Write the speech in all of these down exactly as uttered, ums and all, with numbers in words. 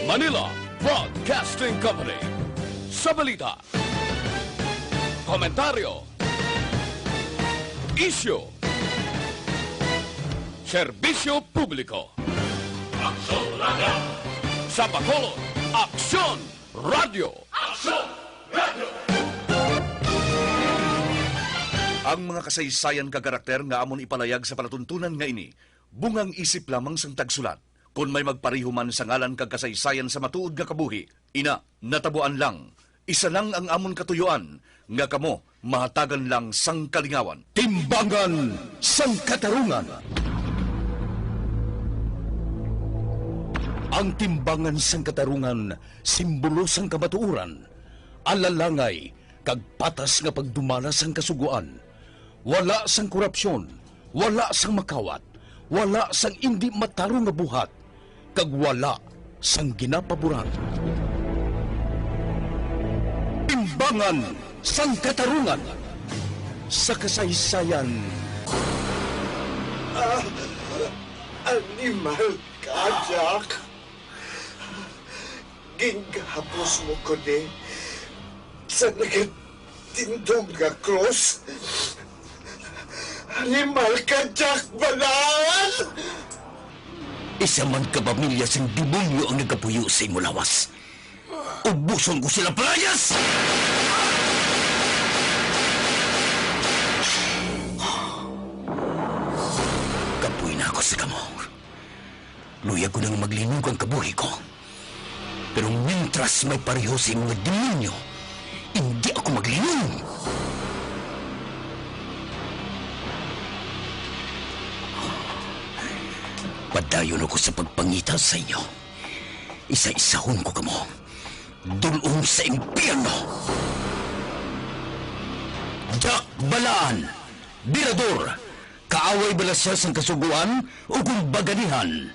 Manila Broadcasting Company. Sa balita, komentaryo, isyu, serbisyo publiko. Aksyon Radio! Sa Bacolod, Aksyon Radio! Aksyon Radio! Ang mga kasaysayan kag karakter nga amon ipalayag sa palatuntunan nga ini, bungang isip lamang sang tagsulat. Kon may magpareho man sa ngalan kag kasaysayan sa matuod nga kabuhi, ina, natabuan lang. Isa lang ang amon katuyuan, nga kamo mahatagan lang sang kalingawan. Timbangan sang Katarungan. Ang timbangan sang katarungan, simbolo sang kamatuoran, alalangay, kag patas nga pagdumala sang kasugoan. Wala sang korupsyon, wala sang makawat, wala sang indi matarong nga buhat, kag wala sang ginapaboran. Timbangan sang Katarungan sa kasaysayan. Ah, animal ka, Jack. Gingahapos mo ko ni sa nagatindog nga krus. Animal ka, Jack Balaan! Isa man ka pamilya sing demonyo ang nagapuyo sa imo lawas. Ubuson ko sila, palayas! Kapoy na ako sa kamo. Luyag ko nang maglinog ang kabuhi ko. Pero mintras may pareho sa imo nga demonyo, hindi ako maglinom. Padayon ako sa pagpangita sa inyo. Isa-isahon ko kamo. Dul-ong sa impyerno. Jack Balaan, Birador, kaaway bala sia sang Kasugoan o kon baganihan?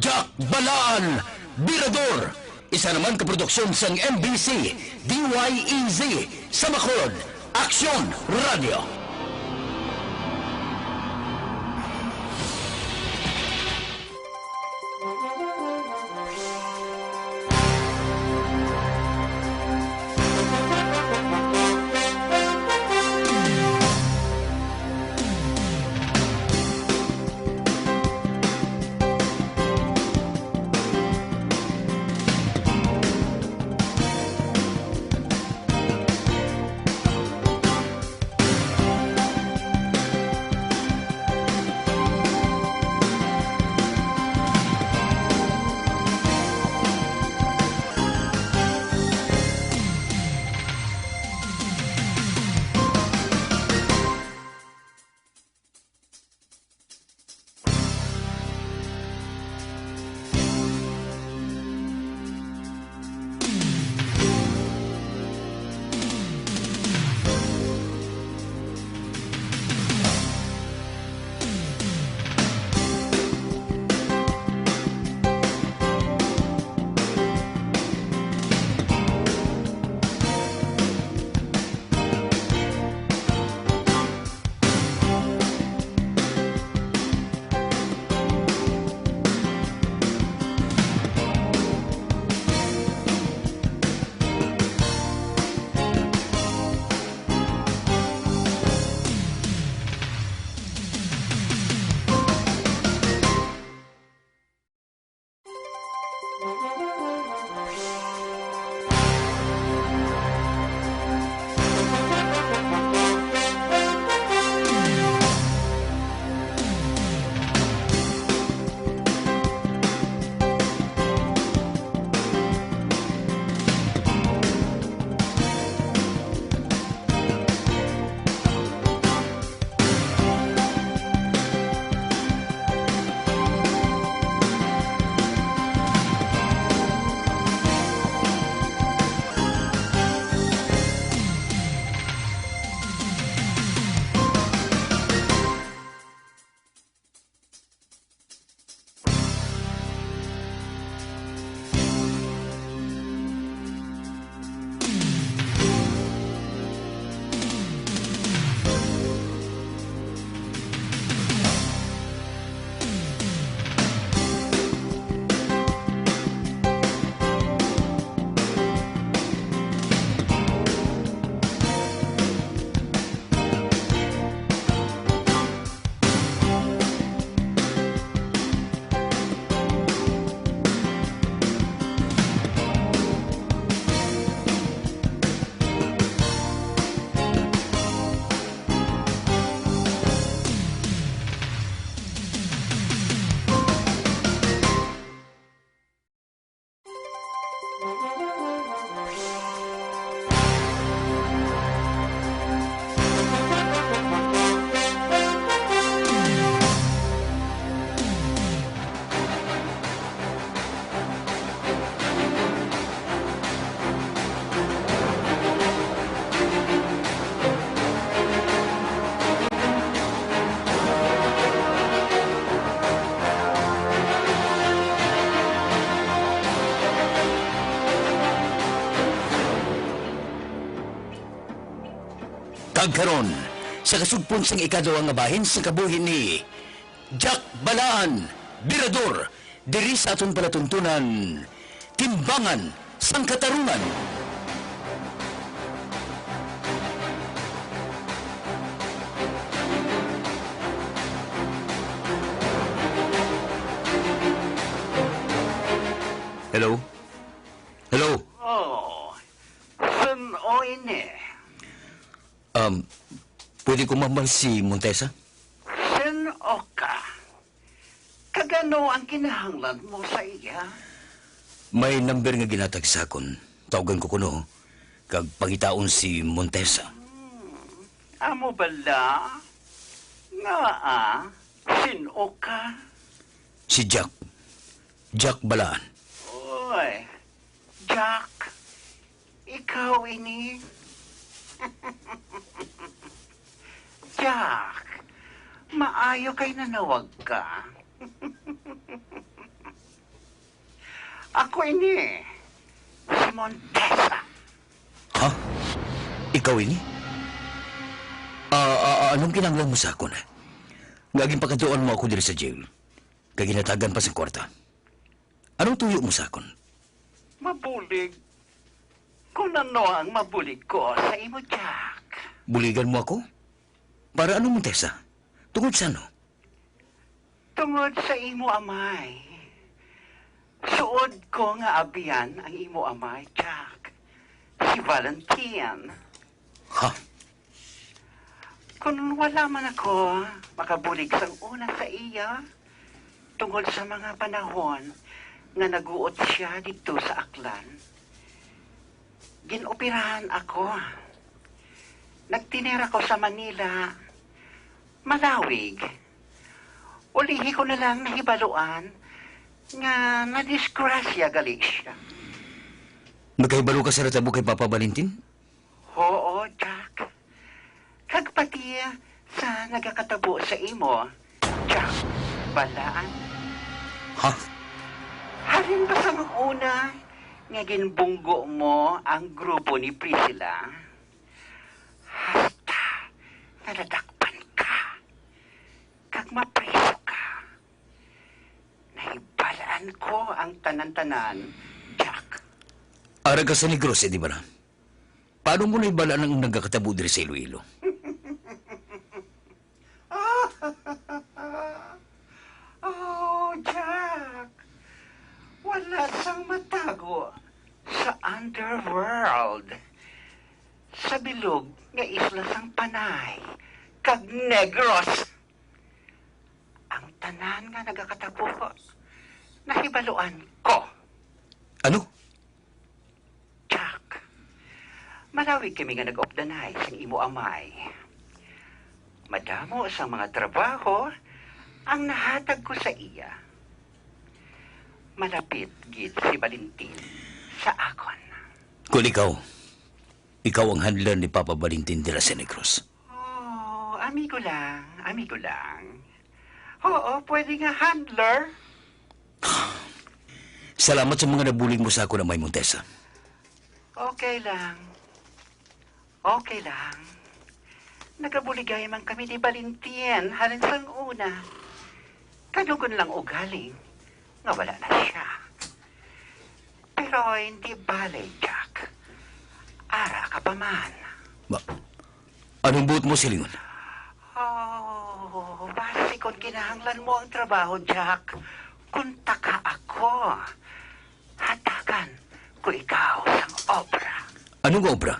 Jack Balaan, Birador, isa naman ka produksyon sang M B C, D Y E Z, sa Bacolod, Aksyon Radio. Kag karon, sa kasugpon sang ikaduha nga bahin sang kabuhi ni Jack Balaan, Birador, diri sa aton palatuntunan, Timbangan sang Katarungan. Hello? Hello? Oh, sin-o ini? Um, pwede ko mahambal si Montesa? Sin-o ka? Kag ano ang kinahanglan mo sa iya? May number nga ginhatag sa akon. Tawgan ko kuno, kag pangitaon si Montesa. Hmm, amo bala? Ngaa? Sin-o ka? Si Jack. Jack Balaan. Oy, Jack, ikaw ini? Jack, maayo kay nanawag ka. Ako ini, si Montesa. Ha? Ikaw ini? Ah, ah, ah, anong kinahanglan mo sa akon? Nga ginpakadtuan mo ako diri sa jail, kag ginhatagan pa sing kwarta. Anong tuyo mo sa akon? Mabulig. Kon ano ang mabulig ko sa imo, Jack. Buligan mo ako? Para ano, Montesa? Tungod sa ano? Tungod sa imo amay. Suod ko nga abyan ang imo amay, Jack. Si Valentin. Ha? Kon wala man ako makabulig sang una sa iya, tungod sa mga panahon nga naguot sia didto sa Aklan, gin-operahan ako. Nagtinir ako sa Manila, Malawig. Ulihi ko na lang nahibaluan nga nadisgrasya gali sia. Nakahibalo ka sa natabo kay Papa Valentin? Oo, Jack. Kag pati sa nagakatabo sa imo, Jack Balaan. Ha? Halin pa sang una nga ginbunggo mo ang grupo ni Priscilla, hasta nga nadakpan ka, kag mapriso ka. Nahibalaan ko ang tanan-tanan, Jack. Ara ka sa Negros, di ba na? Paano mo nahibalaan ang nagakatabo diri sa Iloilo? Oh, Jack. Wala sang matago sa underworld, sa bilog nga isla sang Panay kag Negros. Ang tanan nga nagakatabo, nahibaluan ko. Ano? Jack, malawig kami nga nag-updanay sang imo amay. Madamo sang mga trabaho ang nahatag ko sa iya. Malapit gid si Valentin sa akon. Kung ikaw, ikaw ang handler ni Papa Valentin dira sa Negros. Oh, amigo lang, amigo lang. Oo, pwede nga handler. Salamat sa mga nabulig mo sa akon, Amay Montesa. Okay lang. Okay lang. Nagabuligay man kami ni Valentin halin sang una. Kadugon lang ugaling nga wala na sia. Pero hindi bale, Jack. Ara ka pa man. Ba, anong buot mo silingon? Oh, basi kon kinahanglan mo ang trabaho, Jack, kontak ako. Hatagan ko ikaw sang obra. Anong obra?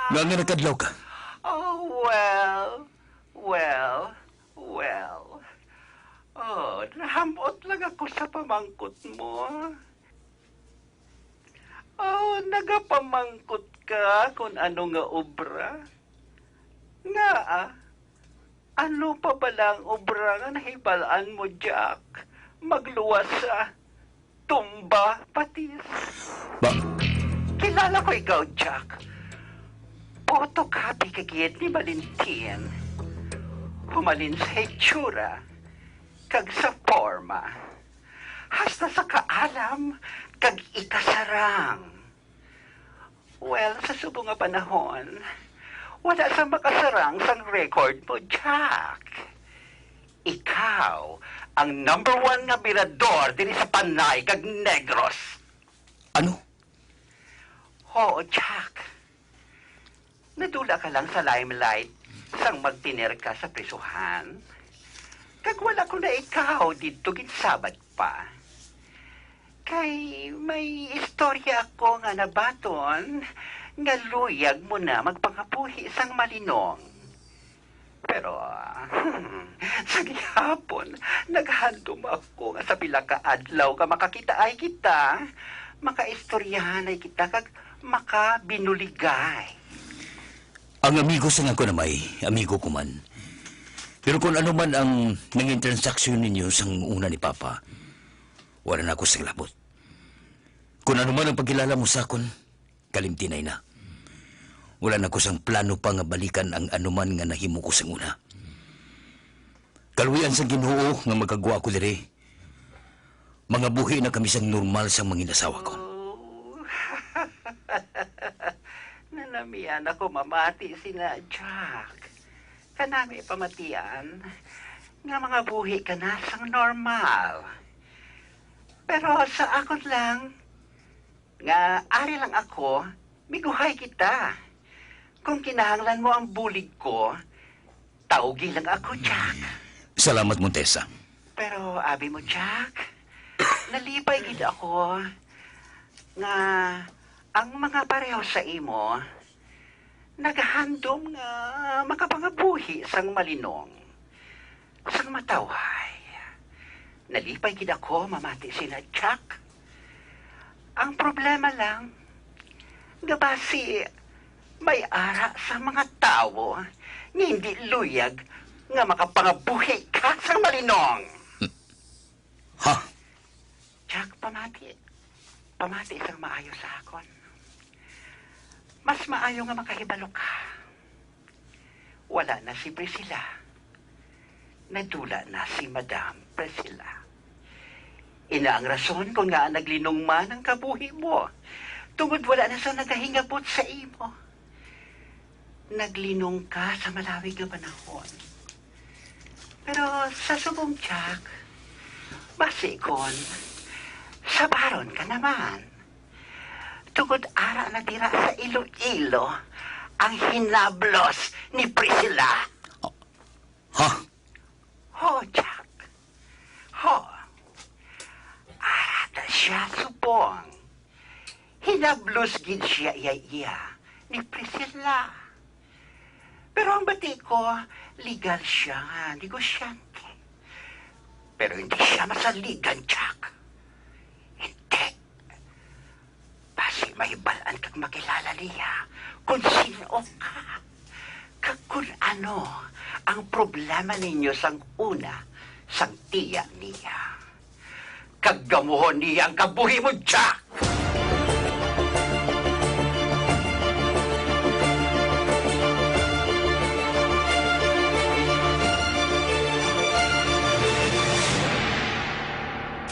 Nga nga nagkadlaw ka? Oh, well, well, well. Oh, naham-ot lang ako sa pamangkot mo. Oh, nagapamangkot ka kon ano nga obra? Ngaa? Ano pa bala ang obra nga nahibal-an mo, Jack? Magluwas sa tumba, patis. Ba- Kilala ko ikaw, Jack. Photocopy ka gid ni Valentin. Humalin sa hitsura kag sa porma. Hasta sa kaalam kag ikasarang. Well, sa subong nga panahon, wala sa makasarang sang record mo, Jack. Ikaw ang number one nga birador diri sa Panay kag Negros. Ano? Oo, Jack. Nadula ka lang sa limelight sang magtener ka sa prisuhan. Kag wala ko na ikaw didto ginsabat pa. Kay may istorya ako nga nabaton nga luyag mo na magpangabuhi sang malinong. Pero, ah, sa gihapon, naghandom ako nga sa pila ka adlaw nga makakitaay kita, makaistoryahanay kita, kag makabinuligay. Ang amigo sang akon amay, amigo ko man. Pero kung ano man ang nangin transaksyon ninyo sang una ni Papa, wala na ako sa labot. Kung ano man ang pagkilala mo sa akon, kalimtinay na. Wala na ko sang plano pa nga balikan ang anuman nga nahimo ko sang una. Kaluy-an sang Ginoo nga magkagwa ko diri, mangabuhi na kami sang normal sang mangin-asawa ko. Oh. Nanamian ako mamati sina Jack. Kanami pamatian nga mangabuhi ka na sang normal. Pero sa akon lang, nga ari lang ako, miguhay kita. Kung kinahanglan mo ang bulig ko, tawgi lang ako, Jack. Salamat, Montesa. Pero abi mo, Jack, nalipay gid ako nga ang mga pareho sa imo nagahandom nga makapangabuhi sang malinong. Sang matawhay, nalipay gid ako mamati sina Jack. Ang problema lang, nga basi may ara sa mga tawo nga hindi luyag nga makapangabuhi ka sang malinong. Ha? Jack, pamati. Pamati sang maayo sa akon. Mas maayo nga makahibalo ka. Wala na si Priscilla. Nadula na si Madam Priscilla. Ina ang rason kon ngaa naglinong man ang kabuhi mo, tungod wala na sia nagahingabot sa imo. Naglinong ka sa malawig nga panahon. Pero sa subong, Jack, basi kon sabaron ka naman. Tungod ara na dira sa Iloilo ang hinablos ni Priscilla. Ha? Ho, Jack. Ho. Ara ta siya subong. Hinablos gid siya iya-iya ni Priscilla. Pero ang bati ko, legal siya nga negosyante. Pero hindi siya masaligan, Jack. Hindi. Basi mahibal-an kag makilala niya kon sin-o ka, kag kon ano ang problema ninyo sang una sang tiya niya. Kag gamuhon niya ang kabuhi mo, Jack!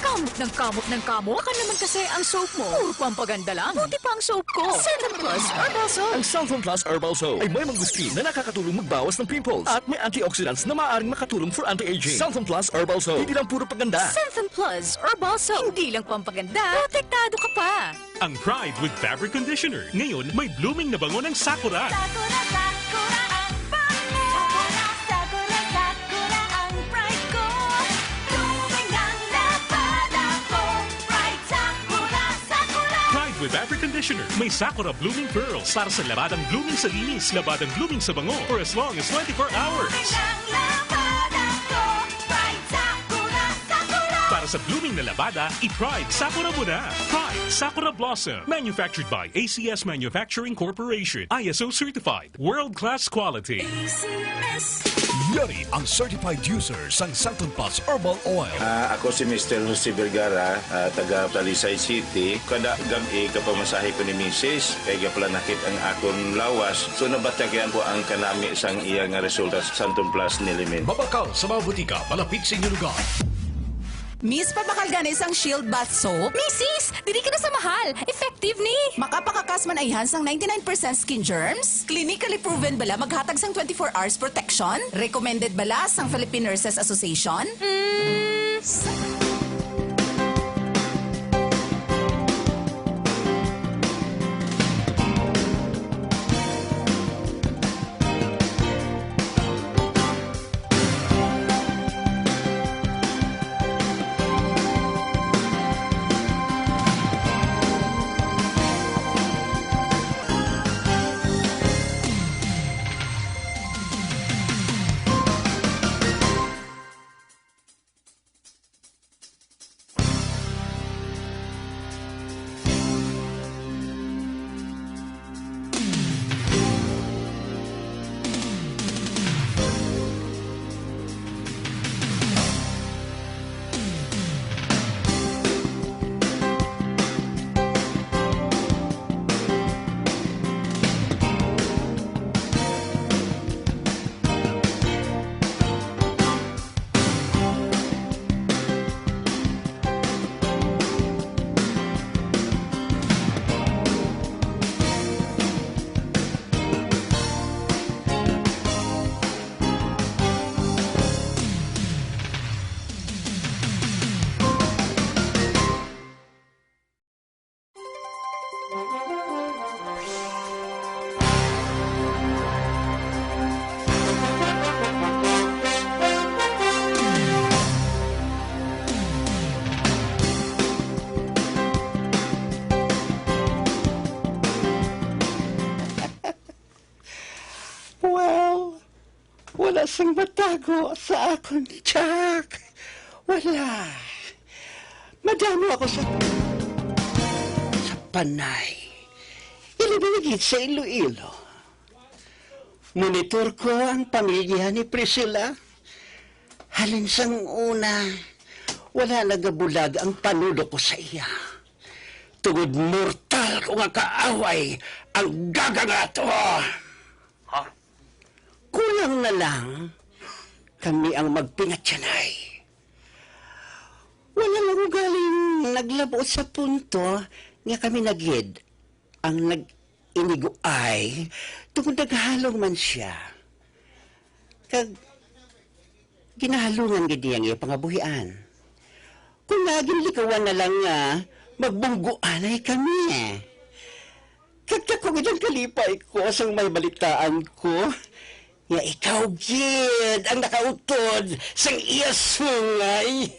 Kamot ng kamot ng kamot. Baka naman kasi ang soap mo. Puro pampaganda lang. Buti pa ang soap ko. Cellphone Plus Herbal Soap. Ang Cellphone Plus Herbal Soap ay may mangosteen na nakakatulong magbawas ng pimples at may antioxidants na maaaring makatulong for anti-aging. Cellphone Plus Herbal Soap. Hindi lang puro paganda. Cellphone Plus Herbal Soap. Hindi lang pampaganda. Protektado ka pa. Ang Pride with Fabric Conditioner. Ngayon, may blooming na bango ng Sakura. Sakura, Sakura ang bango. Sakura, Sakura, Sakura ang pride ko. Blooming ang labada ko. Pride, Sakura, Sakura. Pride with Fabric Conditioner. May Sakura Blooming Pearls para sa labadang blooming sa linis, labadang blooming sa bango, for as long as twenty-four hours. Blooming ang labada ko. Pride, Sakura, Sakura. Para sa blooming na labada, i-Pride Sakura mo na. Pride Sakura Blossom. Manufactured by A C S Manufacturing Corporation. I S O certified. World-class quality. A C S. Yari ang certified user sang Santon Plus Herbal Oil. Ah, ako si Mister Jose Vergara, ah, taga Talisay City. Kada gab-i, gapamasahe ko ni Misis, kay gapalanakit ang akon lawas. So, nabatyagan ko ang kanami sang iya nga resulta sa Santon Plus Nilimin. Mabakal sa mga butika malapit sa inyong lugar. Miss, pabakal gani sang Shield Bath Soap? Misis, dili ka na sa mahal. Effective ni. Makapakakas man ayhan sang ninety-nine percent skin germs? Clinically proven bala maghatag sang twenty-four hours protection? Recommended bala sang Philippine Nurses Association? Mm. Well, wala sang matago sa akon, Jack. Wala. Madamo ako sa, sa panay. Ilabi na gid sa Iloilo. Monitor ko ang pamilya ni Priscilla. Halin sang una, wala nagabulag ang panulo ko sa iya. Tungod mortal ko nga kaaway ang gaga nga ato. Ha? Kulang na lang kami ang magpingatyanay. Wala lang ugaling naglabo sa punto nga kami na gid ang nag-iniguay tungod naghalong man sia. Kag ginahalungan gid niya ang iya pangabuhian. Kung nga ginlikawan na lang nga magbunggoanay kami. Kag dako gid ang kalipay ko sang may balitaan ko nga ikaw gid ang nakautod sang iya sungay.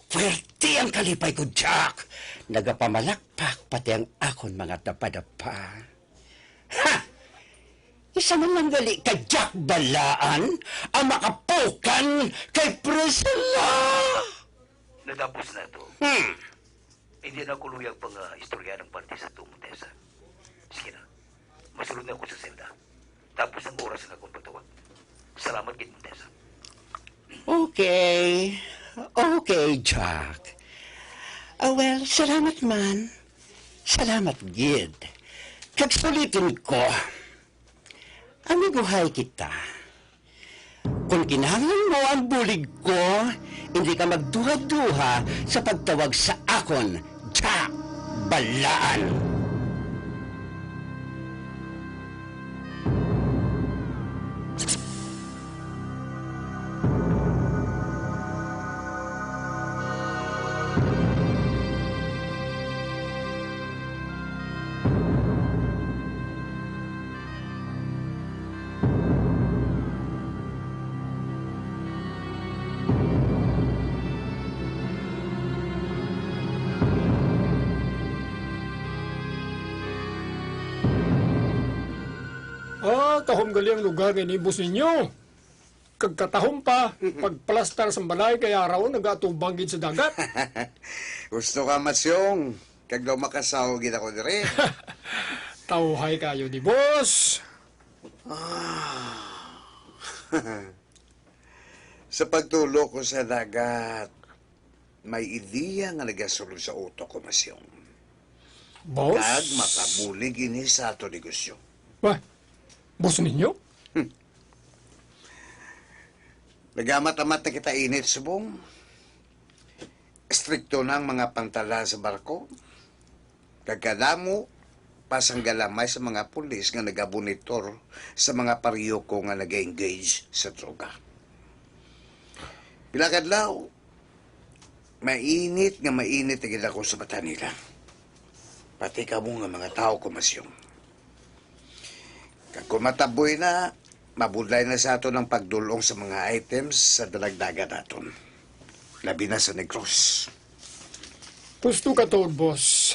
Puwerte ang kalipay ko, Jack. Nagapamalakpak pati ang akon mga dapadapa. Ha! Isa man lang gali ka, Jack Balaan, ang makapukan kay Priscilla! Natapos na to. Hmm. Hindi na ko luyag pang, ah, istoryahan ang parte sa atuang Montesa. Sige na. Masulod na ako sa selda. Tapos ang oras nga akong pagtawag. Salamat gid, Montesa. Okay. Okay, Jack. Ah, well, salamat man. Salamat gid. Kag suliton ko, amigohay kita. Kon kinahanglan mo ang bulig ko, hindi ka magduha-duha sa pagtawag sa akon, Jack Balaan. Ah, tahom gali ang lugar nga inibos ninyo. Kag katahom pa, pagplastar sang balay kay araw nagatubang gid sa dagat. Gusto ka, Masyong, kag daw makasaw gid ako diri. Tawhay kayo ni boss. Ah. Sa pagtulo ko sa dagat, may ideya nga nagasulod sa utok ko, Masyong. Boss? Kag makabulig ini sa ato negosyo. Ba? Boss ninyo? Hmm. Nagamat-amat na kita init subong. Estrikto na ang mga pantalan sa barko. Kag kadamo pa sang galamay sa mga pulis nga nagabonitor sa mga pareho ko nga nag-engage sa droga. Pila ka adlaw, mainit nga mainit na gid ako sa mata nila. Pati kamo nga mga tawo ko, Masyong. Kag kung mataboy na, mabudlay na sa aton ang pagdul-ong sa mga items sa dalagdagan naton, labi na sa Negros. Gusto ka tuod, boss.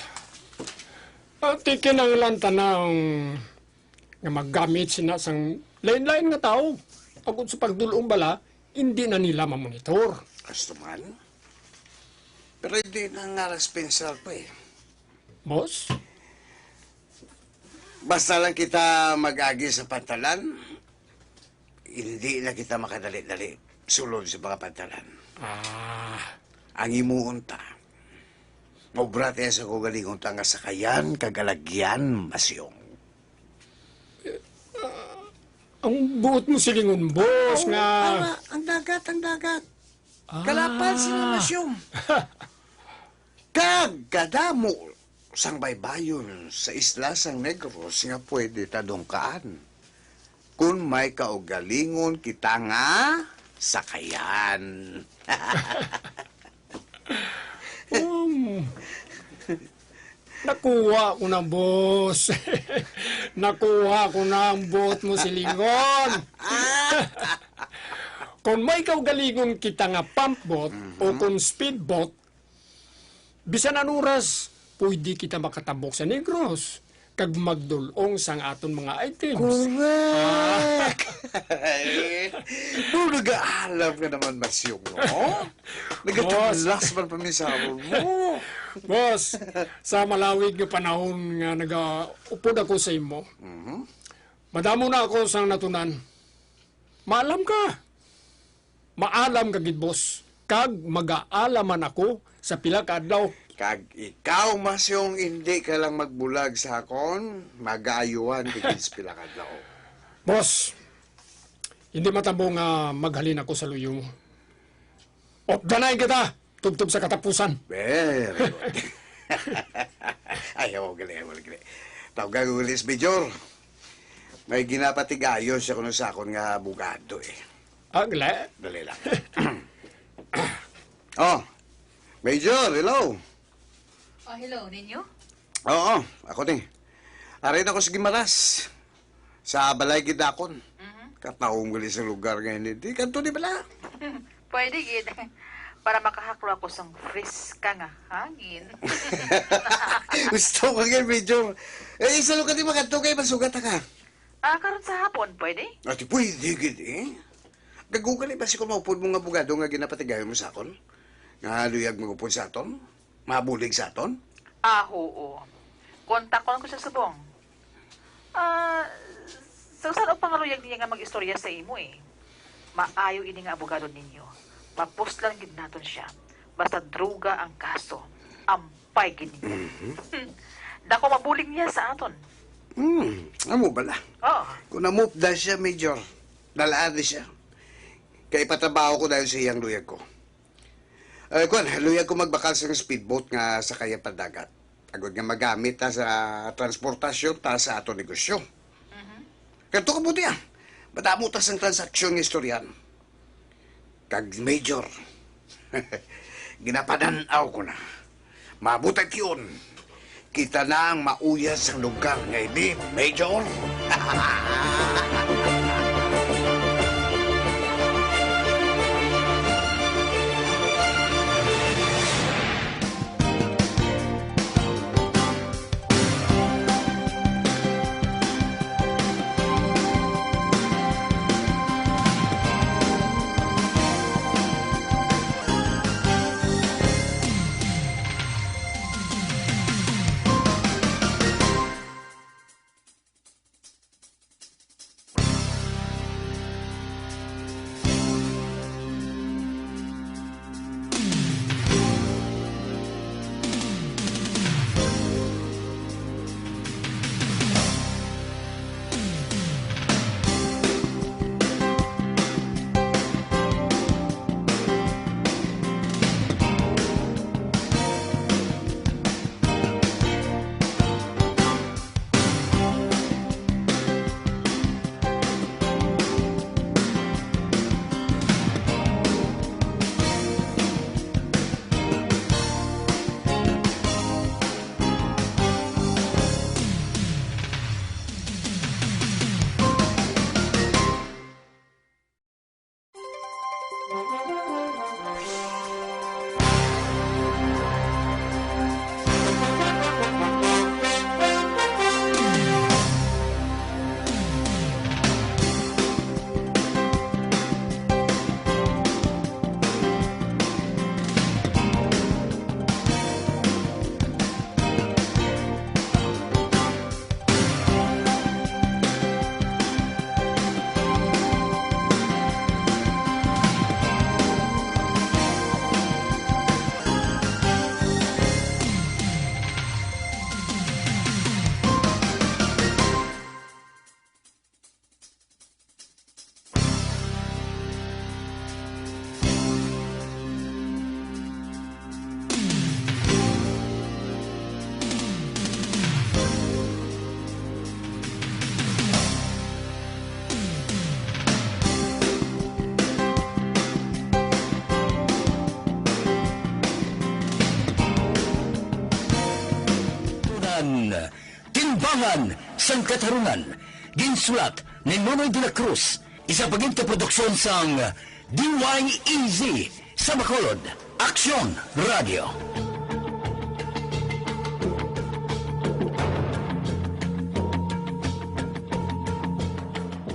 Ati kinahanglan ta na nga maggamit sina sang lain-lain nga tawo agod sa pagdul-ong bala, hindi na nila mamonitor. Gusto man. Pero hindi na nga responsable pa eh. Boss? Basta lang kita mag-agi sa pantalan, hindi na kita makadali-dali sulod sa mga pantalan. Ah, Ang himuon ta, maubra ta sa kaugalingon ta nga sakayan kag alagyan, Masyong. Ang buot mo silingon, boss, nga ang, ang dagat, ang dagat. Ah. Kalapan sila, Masyong. Kag kadamo sang baybayon sa isla sang Negros nga pwede ta dungkaan kon may kaugalingon kita nga sakayan. Um, nakuha ko na, boss. Nakuha ko na ang buot mo silingon. Kung may kaugalingon kita nga pump boat o kung speed boat, bisan anong oras, pwede kita makatabok sa Negros kag magdul-ong sang aton mga items. Correct! Mo nag-aalam ka naman, Masyong, no? Nagatulas man pa mi sa mo. Boss, sa malawig nga panahon nga nagaupod ako sa imo, madamo na ako sang natunan. Maalam ka. Maalam ka gid, boss. Kag mag-aalaman ako sa pila ka adlaw. Kag ikaw, Masyong, hindi ka lang magbulag sa akon, mag-aayuhan ka gid sa pila ka adlaw. Boss, hindi matabo nga maghalin ako sa luyo mo. Updanay kita tubtob sa katapusan. Very good. Ayaw, gali, ayaw, gali. Tawag ka, Ulis Major. May ginapatigayon siya kuno sa akon nga abogado eh. Ah, gali. Dali lang. Oh, Major, hello. Oh, hello, ninyo? Oo, ako ni. Ari na ko sa Guimaras. Sa balay gid akon. Mhm. Katawong gali sa lugar nga ini. Di kanto di bala. Pwede gid. Para makahaklo ako sang fresh ka nga hangin. Gusto ko gid, Major. Eh, isa lo ka di makadto kay masugat ka. Ah, karon sa hapon, pwede? Ati, pwede gid eh. Gagugan eh, basi kung maupod mo nga abogado nga ginapatigayon mo sa akon. Nga luyag magupod sa aton? Mabulig sa aton? Ah, oo. Kontakon ko sa subong. Ah, sa usan og pangaluyag niya nga mag-istorya sa imo eh. Maayo ini nga abogado ninyo. Mapuslan gid naton siya. Basta droga ang kaso. Ampay gid ninyo. Mhm. Dako mabulig niya sa aton. Hmm, amo bala. Oh. Kung namupda siya, Major, dalaan ni siya. Kay ipatrabaho ko dayon sa iyang luyag ko. Eh, kwan, luyag ko magbakal sa speedboat nga sakayan padagat. Agod nga magamit ta sa transportasyon ta sa ato negosyo. Mhm. Kadto ka buti ah. Madamo ta sang transaksyon nga istoryahan. Kag Major, ginapadan-aw ko na. Maabot ang tion. Kita na ang mauyas sang lugar nga ini, Major. Timbangan sang Katarungan. Ginsulat ni Nonoy de la Cruz, isa pa gid ka produksyon sang D Y E Z sa Bacolod. Aksyon Radio.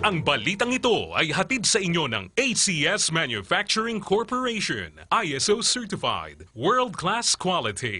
Ang balitang ito ay hatid sa inyo ng A C S Manufacturing Corporation, I S O certified, world-class quality.